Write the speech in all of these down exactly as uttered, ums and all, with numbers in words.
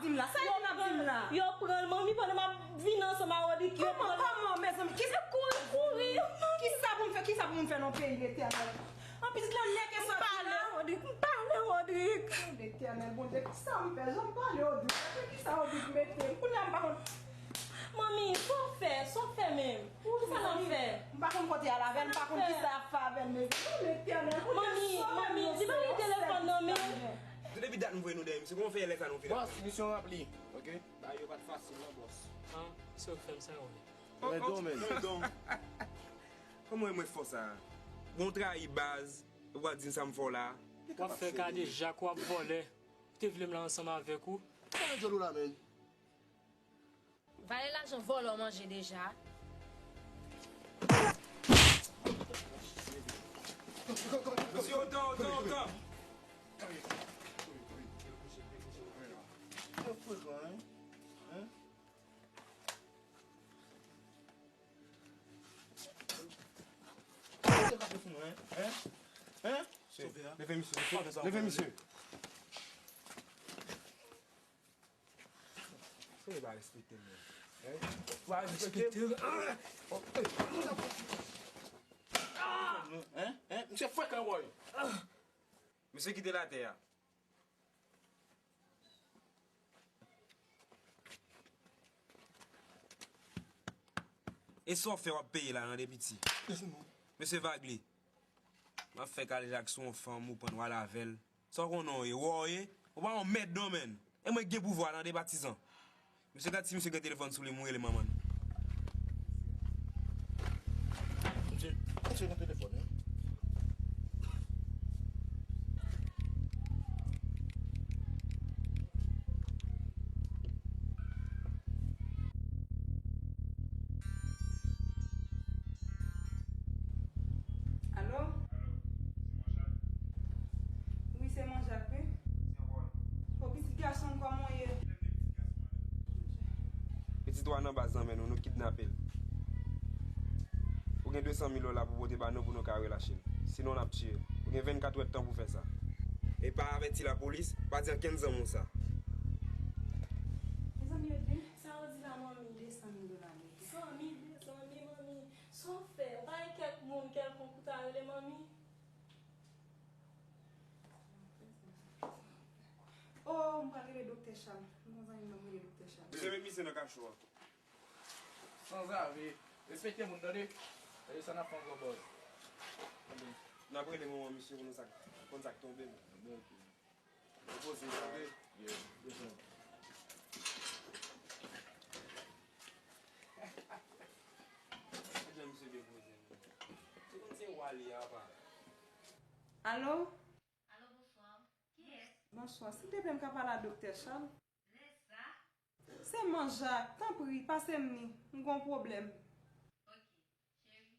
Di m la, sa yo pran, di m la? Yo pran l, manmi, pandan m ap vin ansanm a Rodrigue, yo pran l. Kòman, kòman, mezanmi? Ki, se kouri, kouri. Kisa pou m fè, kisa pou moun fè nan peyi, Letènèl? An pitit lan nèk e sòti la. Rodrigue, m pale, Rodrigue. Letènèl, Bondye, kisa m fè? Jan m pale, Rodrigue. Kisa Rodrigue mete m? Kounye a m pa konn. Manmi, sa w fè, sa w fè menm? Kisa n ap fè? M pa konn kote al avè l, m pa konn kisa ap fè avè l, men. Letènèl, Bondye, sove nou, Senyè. Manmi, manmi, di pa gen telefòn nan men. Se depi dat m voye nou dèyè misye, kòman fè lè sa nou vin? Bòs, misyon ranpli, oke? Bagay yo pa t fasil non, bòs. An, se w k fè m sa, wi. Mwen don, men. Mwen don. Kòman mwen fò sa? Bon trayi baz, ou pa di m sa m fè w la. W ap fè kadejak, w ap vòlè. Ou te vle m la ansanm avèk ou. Kòman djòl ou la, men? Vale lajan vòlò manje deja. Mesye, otan, otan, otan. Yo frekan, hein? Hein? Yo ka fè sou mwen, hein? Hein? Hein? Leve misye, leve misye. Misye pa respekte m, non. Hein? Misye pa respekte m. Hein? Hein? Misye frekan, boy. Misye kite latè a. E sa w fè w ap peye la, tande piti. Mesye Vagli, m ap fè kadejak sou yon fanm, ou pran w al avè l. Sa w konnen w ye, wò w ye, ou pa yon mèd non, menn. E mwen k gen pouvwa, tande patizan. Mesye, gad si misye gen telefòn sou li, m rele manman l. Misye, misye gen telefòn, wi. Alo? Alo, se Manjak? Wi, se Manjak, wi. Se Wòl. O, pitit gason m, kòman w ye? Pitit ou a nan baz nan men nou, nou kidnape l. Ou gen de san mil dola pou pote ba nou pou nou ka relache l. Sinon, n ap tiye l. Ou gen vennkat èdtan pou fè sa. E pa avèti lapolis, pa di ankenn zanmi w sa. Mezanmi, yo di, sa yo di la, manmi, de san mil dola ameriken. Zanmi, de zanmi, manmi. Sa w fè? Ou pa gen kèk moun kèlkonk ou ta rele, manmi? Oh, m pral rele Doktè Charles. M gon zanmi m, m rele Doktè Charles. Misye met misye nan kacho a. Sanzave. Respekte moun, tande. Tande sa n ap fè ankò, bòs. Tande. N ap rele manman misye pou nou sa, konn sa k tonbe l. Bon, ok. Repoze, tande. Yeah, desann. Jan misye depoze m. Se konn se wa li a, apa. Alo? Alo, bonswa. Kiyès? Bonswa. Silteplè, m ka pale a Doktè Charles? Lè sa? Se Manjak. Tanpri, pase m ni. M gon pwoblèm. Ok, cheri.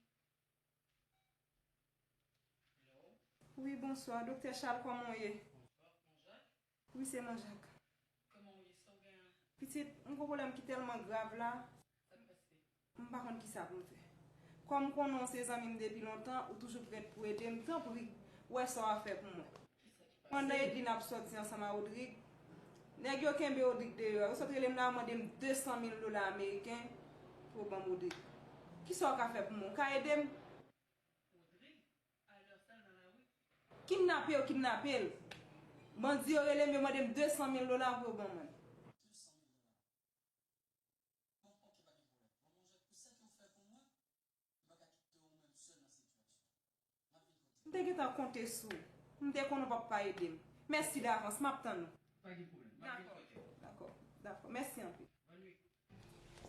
Hello? Wi, bonswa. Doktè Charles, kòman w ye? Bonswa, Manjak? Wi, se Manjak. Kòman w ye? Sa w gen an? Pitit, m gon pwoblèm ki tèlman grav la. Sa k pase? M pa konn kisa pou m fè. Kòm m konnen w se zanmi m depi lontan, ou toujou prèt pou ede m, tanpri, wè sa w a fè pou mwen. Pandan Edlin ap sòti ansanm a Rodrigue, nèg yo kenbe Rodrigue deyò. Yo sot rele m la, yo mande m de san mil dola ameriken pou yo ban m Rodrigue. Kisa w ka fè pou mwen? Ou ka ede m? Kidnape yo kidnape l. Bandi yo rele m, yo mande m de san mil dola pou yo ban mwen. M te gentan konte sou ou. M te konnen w p ap pa ede m. Mèsi davans, m ap tann ou. Pa gen pwoblèm. M ap vin kote w. Dakò, dakò, dakò. Mèsi anpil. Bòn nwit.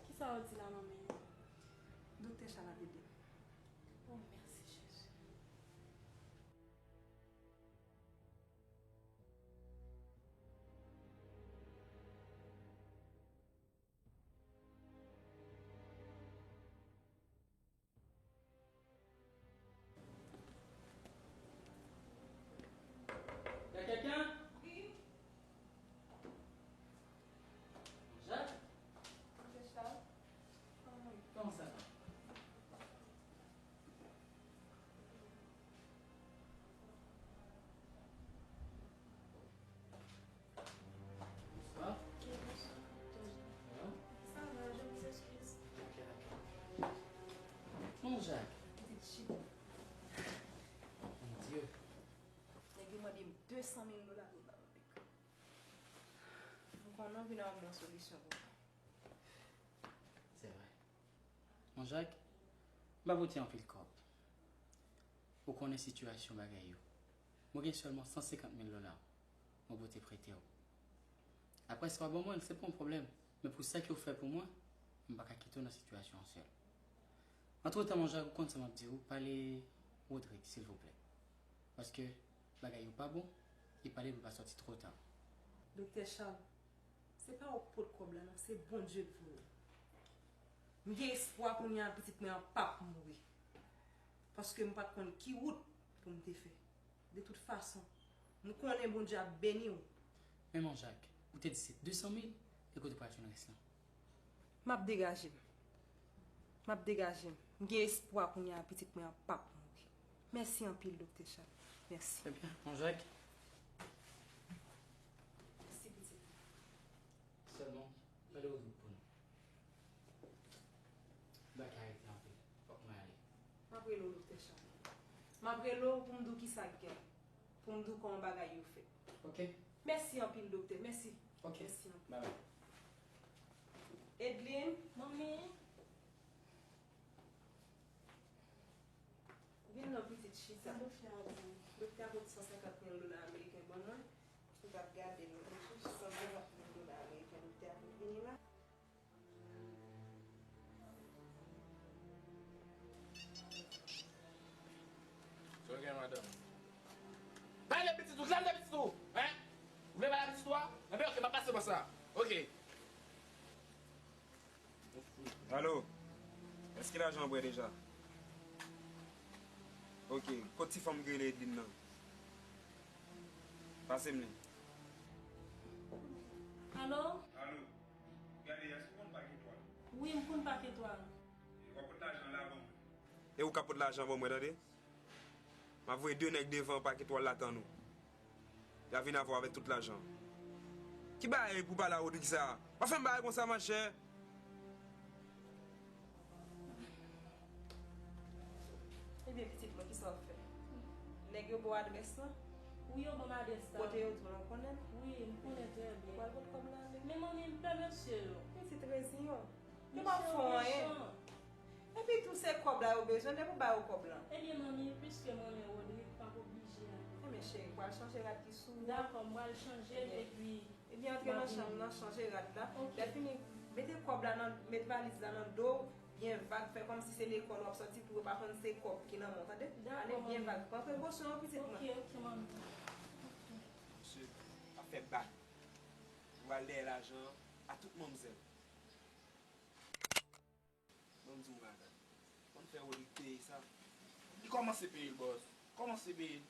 Kisa yo di la, manmi? Doktè Charles ap ede m. Oh, mèsi, Jezi. Y a quelqu'un? Oui. Jean? Doktè Charles, kòman Jean-Jacques. Pitit chita. Mon Dieu. Nèg yo mande m de san mil dola pou m ba yo pik. M konnen w vin ak yon bon solisyon pou mwen. Se vre. Jean-Jacques, m pa pote anpil kòb. Ou konnen sitiyasyon bagay yo. Mwen gen sèlman san senkant mil dola. Mwen pote prete w. Apre sa w ban mwen l, se pa yon pwoblèm. Men pou sa ke w fè pou mwen, m pa ka kite w nan sitiyasyon an sèl. Antretan, Jean-Jacques, ou konn sa m ap di w, pale Rodrigue, silvouplè. Paske bagay yo pa bon, e pale pou l pa sòti twò ta. Doktè Charles, se pa ou k pot kòb la non, se Bondye k voye l. M gen espwa kounye a pitit mwen an p ap mouri. Paske m pa t konn ki wout pou m te fè. De tout fason, m konnen Bondye ap beni w. Men Jean-Jacques, ou te di se de san mil, e kote w pral jwenn rès lan? M ap degaje m. M ap degaje m. M gen espwa kounye a pitit mwen an p ap mouri. Mèsi anpil, Doktè Charles. Mèsi. Ebyen, Jean-Jacques. Mèsi, pitit mwen. Sèlman, pale Rodrigue pou nou. M pa ka rete anpil. Fòk mwen ale. M ap rele w, Doktè Charles. M ap rele w pou m di w kisa k gen. Pou m di w kòman bagay yo fèt. Ok. Mèsi anpil, doktè. Mèsi. Ok. Mèsi anpil. Bye bye. Edline. Manmi. Vin non, pitit, chita. Doktè a di, doktè a pot san senkant mil dola ameriken ban mwen. Ou t ap gade l, jis san senkant mil dola ameriken doktè a pot vini la. Sa w gen, madanm? Pale pitit ou, klam de pitit ou, en? Ou vle pale pitit ou a? Enben, ok, m ap pase bò sa. Ok. Alo? Èske lajan an prè deja? Ok, kot ti fanm ki rele Edline nan? Pase m li. Alo? Alo? Gade, èske w konn Pak Etwal? Wi, m konn Pak Etwal. E w ap pot lajan an la ban mwen. E ou k ap pot lajan an ban mwen, tande? M ap voye de nèg devan Pak Etwal la tann ou. Y a vin avè w avèk tout lajan. Ki bagay pou pale a Rodrigue sa? W ap fè m bagay konsa, machè? Ebyen, pitit mwen, kisa w ap fè? Nèg yo ba w adrès lan? Wi, yo ban m adrès la. Kote yo di w lan, w konnen l? Wi, m konnen trè byen. Ou pral pot kòb la avè l? Men manmi, m pè mesye yo. Pitit reziyen w. Yo p ap fè w anyen. Epi tou, se kòb la yo bezwen, depi w ba yo kòb lan. Ebyen, manmi, piske m renmen Rodrigue, m p ap oblije ale. Enben, cheri, pral chanje rad ki sou ou. Dakò, m pral chanje l, epi Ebyen, antre nan chanm nan, chanje rad la. Ok. Lè fini, mete kòb la nan, met valiz la nan do w, byen vag, fè kòmsi se lekòl w ap sòti pou yo pa konn se kòb ki nan men w, tande? Dakò, manmi. Ale byen vag. Pran prekosyon wi, pitit mwen. Ok, ok, manmi. Mesye ap fè bak. Ou al dèyè lajan an a tout manmzèl. Ban m di w, madanm. Konn fè Rodrigue peye sa. Li kòmanse peye l, bòs. Kòmanse peye l.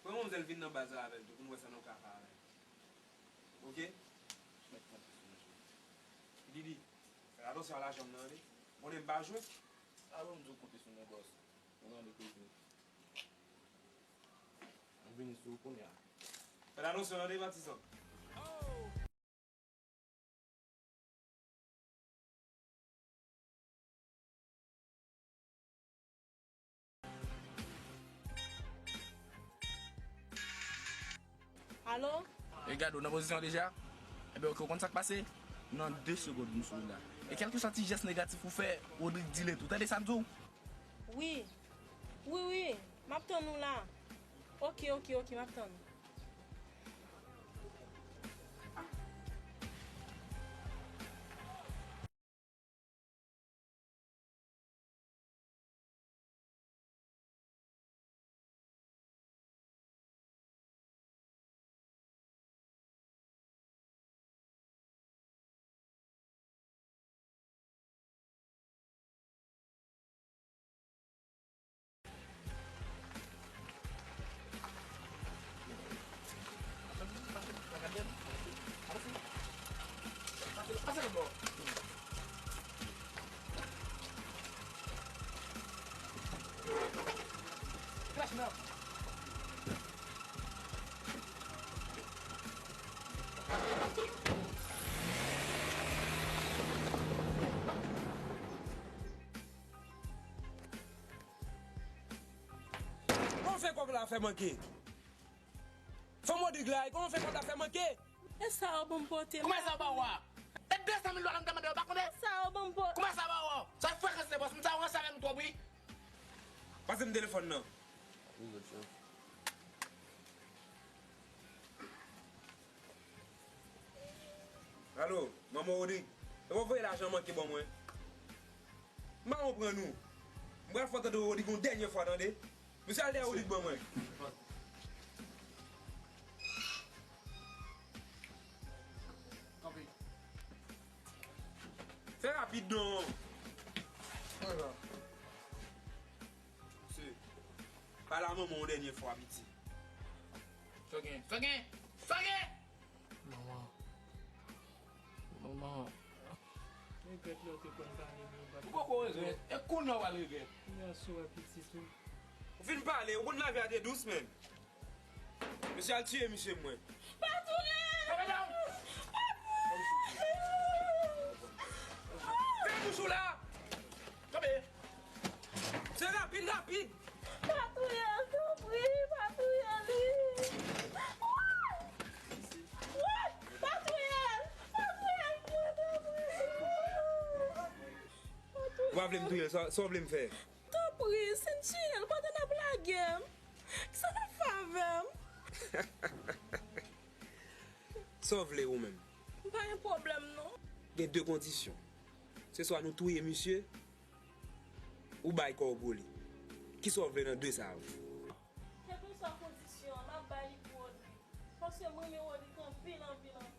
Pran manmzèl vin nan baz la avè l tou pou n wè sa nou ka fè avè l. Ok? Mèt konte sou mwen, cheri. Didi, fè atansyon a lajan m nan, tande? Konnen m pa jwe. Alò, m di w konte sou mwen, bòs. Mwen mande kote. M vini sou ou kounye a. Fè atansyon, tande, patizan. Alo? E gade, w nan pozisyon an deja? Enben, ok, ou konn sa k pase? Nan de segonn, m sou wout la. E kèlkeswa ti jès negatif ou fè, Rodrigue dile tou. Tande sa m di w? Wi. Wi, wi. M ap tann ou la. Ok, ok, ok, m ap tann ou. Fè kòb la fè manke. Fanm Rodrig la, kòman fè kòb la fè manke? E sa yo ban m pote. Kòman sa yo ba w a? E de san mil dola m te mande yo, pa konnen? E sa yo ban m pote. Kòman sa yo ba w a? Sa frekans de bòs, m sa ranse avè nou twòp wi. Pase m telefòn nan. Alo, manman Rodrig, e pa voye lajan manke ban mwen. M pa konprann ou. M pral fè w tande Rodrig yon dènye fwa, tande. Mesye al dèyè Rodrig ban mwen. Fè rapid non. Mesye, pale a manman yon dènye fwa, piti. Sa gen? Sa gen? Sa gen? Manman. Manman. Regrèt lè w te kwè m pa renmen w, papa. Ou poko regrèt. E kounye a w al regrèt. Kounye a si w wè pitit ou. Ou fin pale, ou konn lavi a te dous menm. Mesye al tiye misye mwen. Pa touye l! Kanpe la! Pa touye l! Fè bouch ou la! Kanpe! Se rapid, rapid! Pa touye l, tanpri, pa touye li! Woy! Woy! Pa touye l! Pa touye l, tanpri! Pa touye l! Ou pa vle m touye l, sa, sa w vle m fè? Tanpri, si n tiye l, kote n ap lage m? Kisa n ap fè avè m? Sa w vle ou menm? M pa gen pwoblèm non. Gen de kondisyon. Se swa nou touye misye, ou bay kò w pou li. Kisa w vle nan de sa yo? Kèlkeswa kondisyon an, m ap bay li pou Rodrig. Paske m renmen Rodrig anpil, anpil, anpil.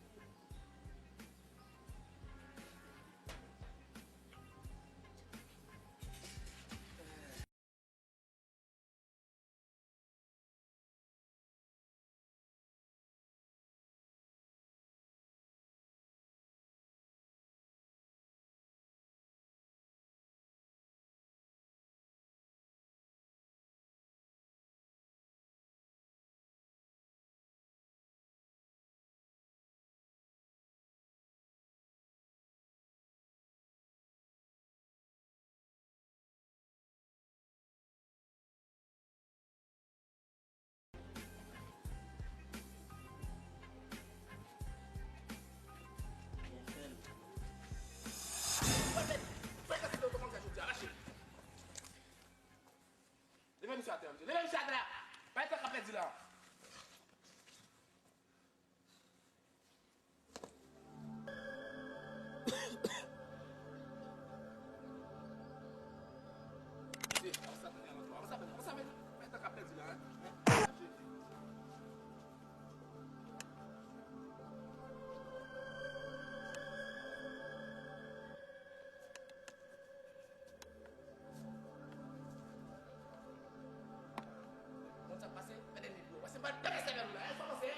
Leve misye atè, mesye. Leve misye atè la. Pa gen tan k ap pèdi la. Konn sa k pase, mèt ènmi pou yo. Pase m pral pete sèvèl ou la, e sa w panse?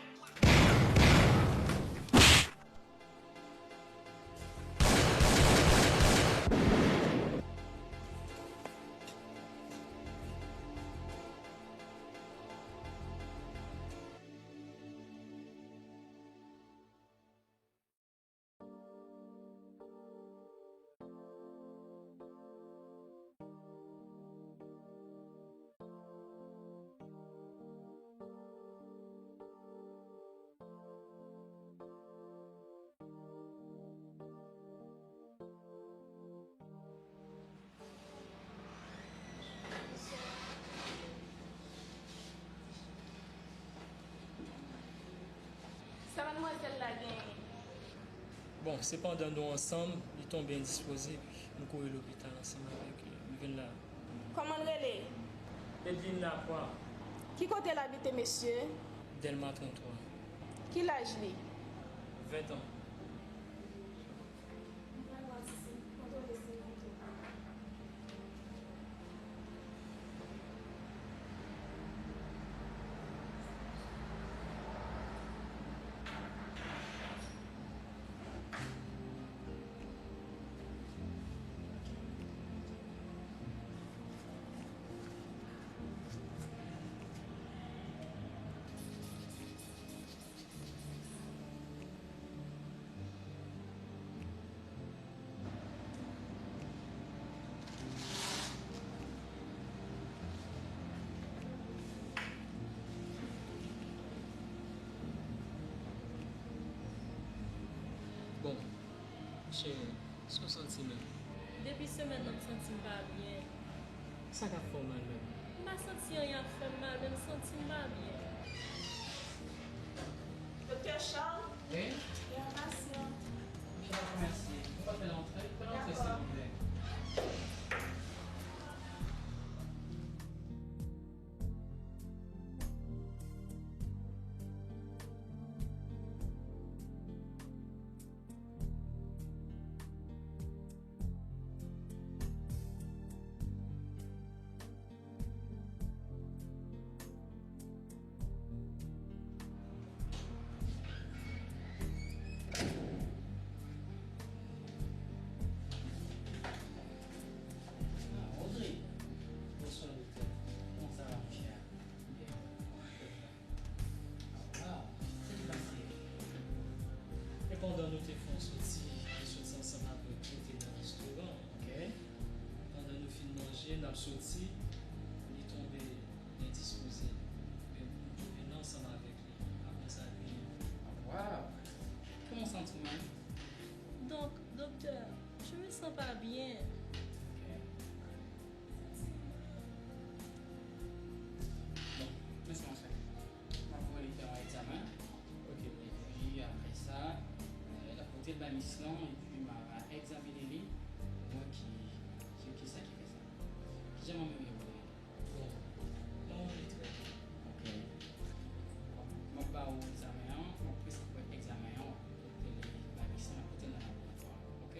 Sa madmwazèl la genyen? Bon, se pandan nou ansanm, li tonbe endispoze, epi nou kouri lopital ansanm avèk li. Li vin la. Kòman l rele? Edline Lacroix. Ki kote l abite, mesye? Dèlma trannntwa. Ki laj li? Ven an. M pral pran ti siy. Kontwole siy mwen tou. Cheri, sa w santi menm? Depi semèn nan, m santi m pa byen. Sa k ap fè w mal menm? M pa santi anyen ap fè m mal, men m santi m pa byen. Doktè Charles? Wi? Gen yon pasyan. Mèsi. Ou pa fè l antre? Fè l antre, silvouplè. Ah, Rodrigue. Bonswa, doktè. Kòman sa va, monchè? Byen. Ah, sa ki pase? E pandan nou te fè yon soti, nou soti ansanm avèk nou te nan restoran. Ok. Pandan nou fin manje, n ap soti, li tonbe endispoze. Men nou vin ansanm avèk li. Apre sa, li... Ah, waw! Kòman w santi w menm? Donk, doktè, je me sens pas bien. Ok. Bon, men sa m ap fè. M ap voye li fè yon egzamen. Ok. Epi, apre sa, eh, l ap pote l bay mis lan, epi m a egzamine li pou wè ki, ki, ki sa ki fè sa. Kijan manmi w ye, Rodrigue? Bon, manman m li trè byen. Ok. M ap ba ou egzamen an, m ap preskriv egzamen an, w ap pote l bay mis lan, l ap pote l nan laboratwa, ok?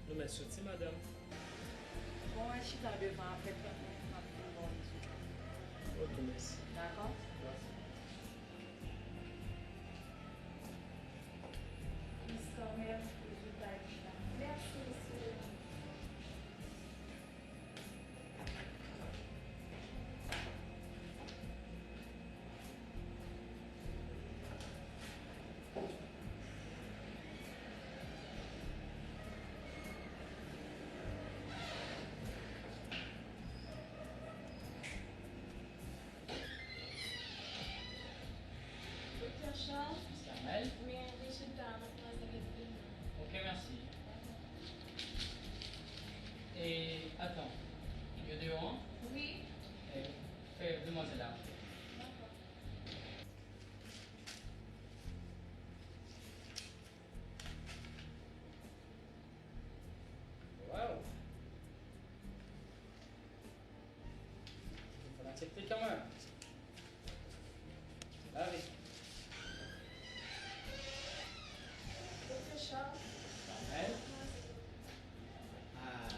Nou mèt soti, madanm. Bon, mwen chita devan, apre trant minit, m ap vin ba w rezilta. Ok, mèsi. Dakò? Mèsi. Miss Carmel, rezilta yo chita. Mèsi, mesye. Doktè Charles, Miss Carmel. Men rezilta a, madmwazèl Eveline. Ok, mèsi. Dakò. E, atann. Yo deyò, an? Wi. E, fè demwazèl la antre. Dakò. Waw! Fò n aksepte kanmenm. Lave. Doktè Charles. Kamèl. Ah.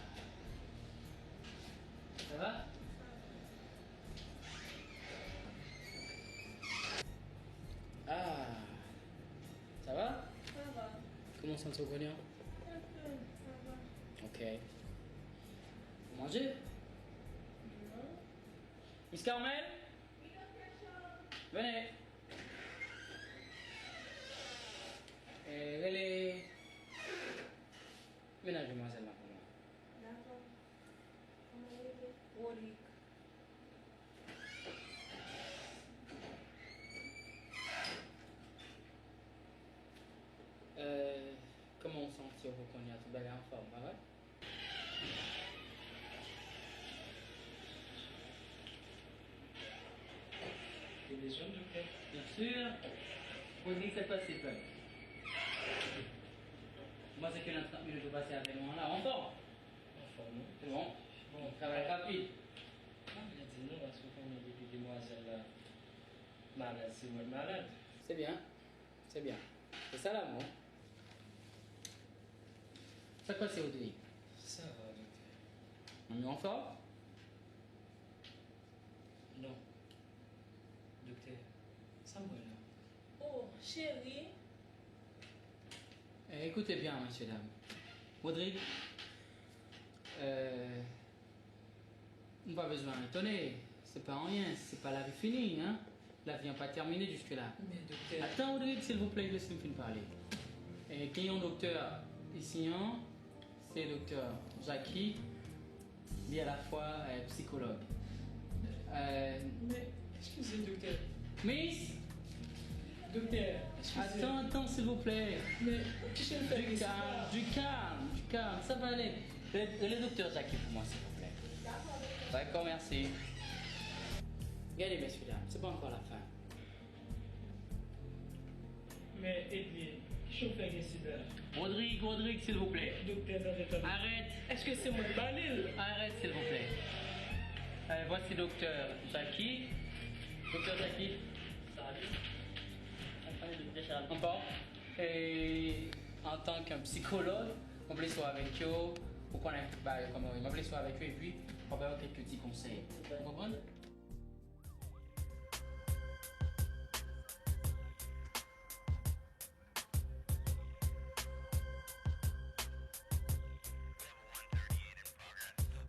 Sa va? Ah. Sa va? Sa va. Kòman w santi w kounye a? Trè byen, sa va. Ok. Ou manje? Non. Miss Carmel? Wi, doktè Charles. Vini. Eh, rele mennaj demwazèl la pou mwen. Dakò. Kòman l rele? Rodrigue. Eh, kòman w santi w pou kounye a? Tout bagay anfòm, pa vre? Ou bezwen m, doktè? Byen si. Rodrigue, sa k pase, frè m? Mwen panse ke nan trant minit ou pase avè nou an la, ou anfòm? Anfòm, wi. Se bon? Bon, travay rapid. M pa vle di non, paske w konnen depi demwazèl la malad, se mwen k malad. Se byen. Se byen. Se sa lanmou. Sa k pase, Rodrigue? Sa va, doktè. Manmi w anfòm? Non. Doktè, sa m wè la? Oh, cheri. Eh, ekoute byen, mesye dam. Rodrigue, euh, Nou pa bezwen etone, se pa anyen, se pa lavi fini, hein. Lavi an pa tèmine jiske la. Men, doktè. Atann, Rodrigue, silvouplè, lese m fin pale. E, gen yon doktè isi an, se doktè Jacky, li alafwa, e, sikològ. E, men, eskize, doktè. Miss! Doktè, eskize. Atann, atann, silvouplè. Men, ki jan l fè gen sida? Du calme, du calme, du calme, sa va ale. Rele, rele doktè Jacky pou mwen, silvouplè. Dakò, mèsi. Gade, mesye dam, se pa ankò lafen. Men, Edwin, ki jan w fè gen sida? Rodrigue, Rodrigue, silvouplè. Doktè, tande, tande. Arèt. Èske se mwen k ba li l? Arèt, silvouplè. E, vwasi doktè Jacky. Doktè Jacky. Salut. Ankò. E, antanke sikològ, m ap lese w avèk yo, ou konnen bagay yo kòman yo ye. M ap lese w avèk yo, epi m ap ba yo kèk ti konsèy. Ou konprann?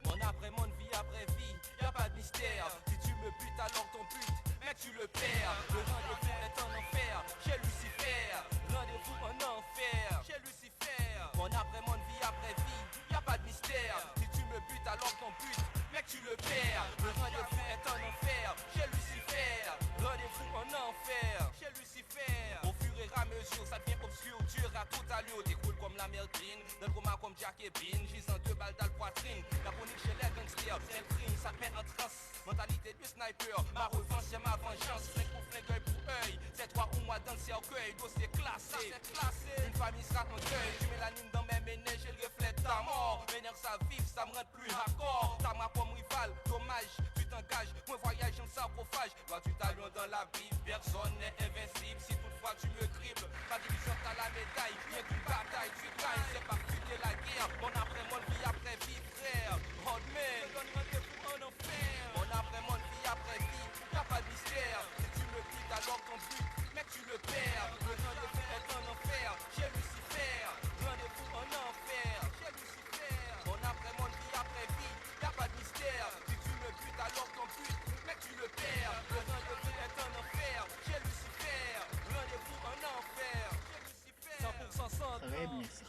Monn après monn, vie après vie, y a pas de mystère. Si tu me butes, alors ton but, mec, tu le perds. Le rendez-vous est en enfer, chez Lucifer. Rendez-vous en enfer, chez Lucifer. Monn après monn, vie après vie, y a pas de mystère. Si tu me butes, alors ton but, mec, tu le perds. Le rendez-vous est en enfer, chez Lucifer. Rendez-vous en enfer, chez Lucifer. Au fur et à mesure, ça devient obscur, dur à toute allure. T'écroules comme la mer Green, dans le coma comme Jack et Bean, gisant deux balles dans le poitrine. La chronique chez les gangsters, c'est le crime, ça te met en transe. Mentalité de sniper, ma revanche c'est ma vengeance. Flingue pour flingue, œil pour œil, c'est toi ou moi dans le cercueil. Dossier classé, c'est classé. Une famille sera en deuil. Tu mets la lune dans mes méninges et le reflet de ta mort. Mes nerfs ça vive, ça me rend plus hardcore. T'as moi comme rival, dommage, tu t'engages. Moi voyage en sarcophage. Loi du talion dans la Bible, personne n'est invincible. Si toutefois tu me cribles, ma division t'as la médaille. Rien qu'une bataille, tu gagnes. C'est parti de la guerre. Monn après monn, vie après vie, frère. Rodman, je donne rendez-vous en enfer. Monn après monn, vie après vie, y a pas de mystère. Si tu me butes, alors ton but, mec, tu le perds. Le rendez-vous est en enfer, chez Lucifer. Rendez-vous en enfer, chez Lucifer. Monn après monn, vie après vie, y a pas de mystère. Si tu me butes, alors ton but, mec, tu le perds. Le rendez-vous est en enfer, chez Lucifer. Rendez-vous en enfer, chez Lucifer. Cent pour cent Santo. Très bien, ça.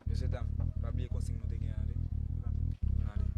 Mesye dam, pa bliye konsign nou te gen an, tande. Ann ale.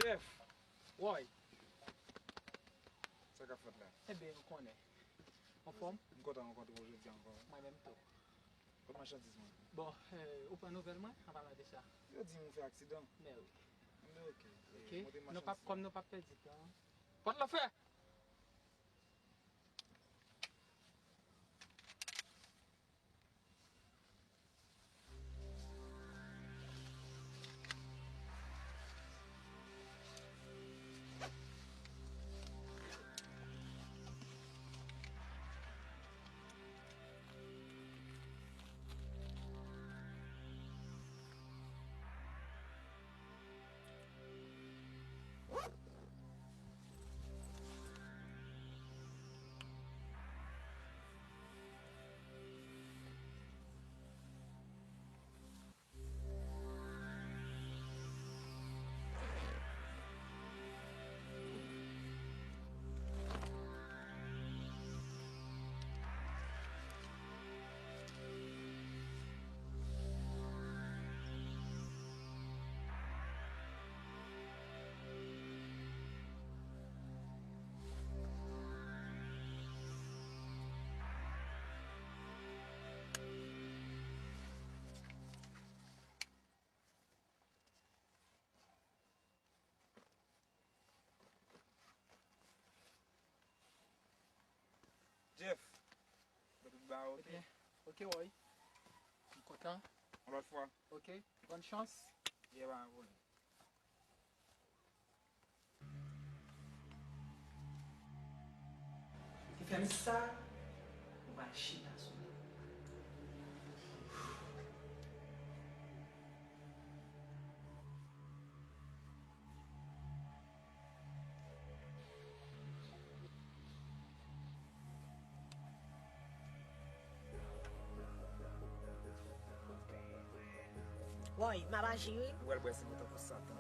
Jeff! Woy! Sa k ap fèt la? Enben, ou konnen. Anfòm? M kontan rankontre w jodi a ankò. Mwen menm tou. Kot machandiz mwen? Bon, eh, ou pran nouvèl mwen? An palan de sa. Yo di m ou fè aksidan. Men wi. Men oke. Oke. Montre m machandiz mwen. Nou p ap, kòm nou p ap pèdi tan. Pòt la fè! Ba, ok. Ebyen, ok, Roy. M kontan. Yon lòt fwa. Ok, bòn chans. Ye, ba, bon. Li fè m sa, nou pral chita sou li. Woy, m ap aji wi. Ou pral bwè san tankou Satan.